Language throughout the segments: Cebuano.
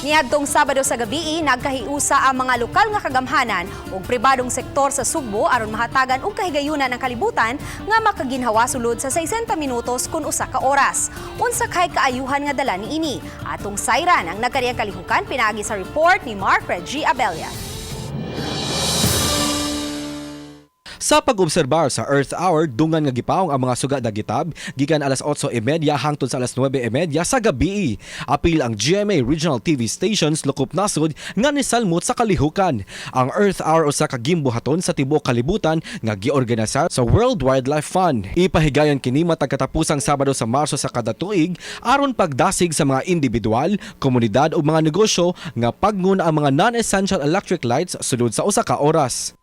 Niadtong Sabado sa gabi, nagkahiusa ang mga lokal nga kagamhanan ug pribadong sektor sa Sugbo aron mahatagan og kahigayunan ang kalibutan nga makaginhawa sulod sa 60 minutos kun usa ka oras. Unsa kay kaayuhan nga dala niini? Atong sayran ang nagkariyang kalihukan pinaagi sa report ni Mark Reggie Abella. Sa pag-obserbar sa Earth Hour, dungan nga gipaong ang mga suga dagitab gikan alas 8:30 hangtod sa alas 9:30 sa gabi. Apil ang GMA Regional TV stations lokop nasod nga nisalmot sa kalihukan. Ang Earth Hour usa ka gimbuhaton sa tibuok kalibutan nga giorganisar sa World Wildlife Fund. Ipahigayon kini matag katapusang Sabado sa Marso sa kada tuig aron pagdasig sa mga individual, komunidad ug mga negosyo nga pagngon ang mga non-essential electric lights sulod sa usa ka oras.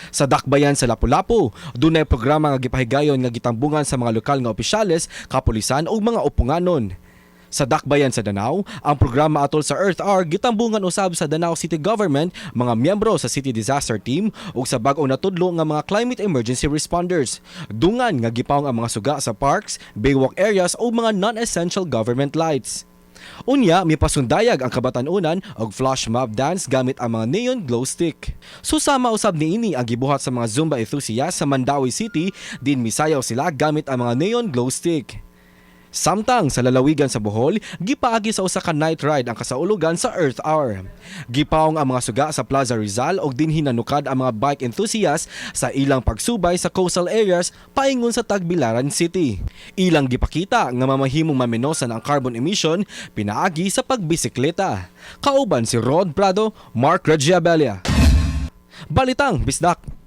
Sa dakbayan sa Lapu-Lapu, dunay programa nga gipahigayon nga gitambungan sa mga lokal nga opisyales, kapulisan ug mga upunganon. Sa dakbayan sa Danao, ang programa atol sa Earth Hour gitambungan usab sa Danao City Government, mga miyembro sa City Disaster Team ug sa bag-o natudlo nga mga climate emergency responders. Dungan nga gipaong ang mga suga sa parks, baywalk areas ug mga non-essential government lights. Unya, mipasundayag ang kabatanunan og flash mob dance gamit ang mga neon glow stick. Susama usab niini ang gibuhat sa mga Zumba enthusiasts sa Mandaue City, din misayaw sila gamit ang mga neon glow stick. Samtang sa lalawigan sa Bohol, gipaagi sa usa ka night ride ang kasaulugan sa Earth Hour. Gipaong ang mga suga sa Plaza Rizal og dinhi nanukad ang mga bike enthusiasts sa ilang pagsubay sa coastal areas paingon sa Tagbilaran City. Ilang gipakita nga mamahimong mamenosan ang carbon emission pinaagi sa pagbisikleta. Kauban si Rod Prado, Mark Regiabelia. Balitang Bisdak.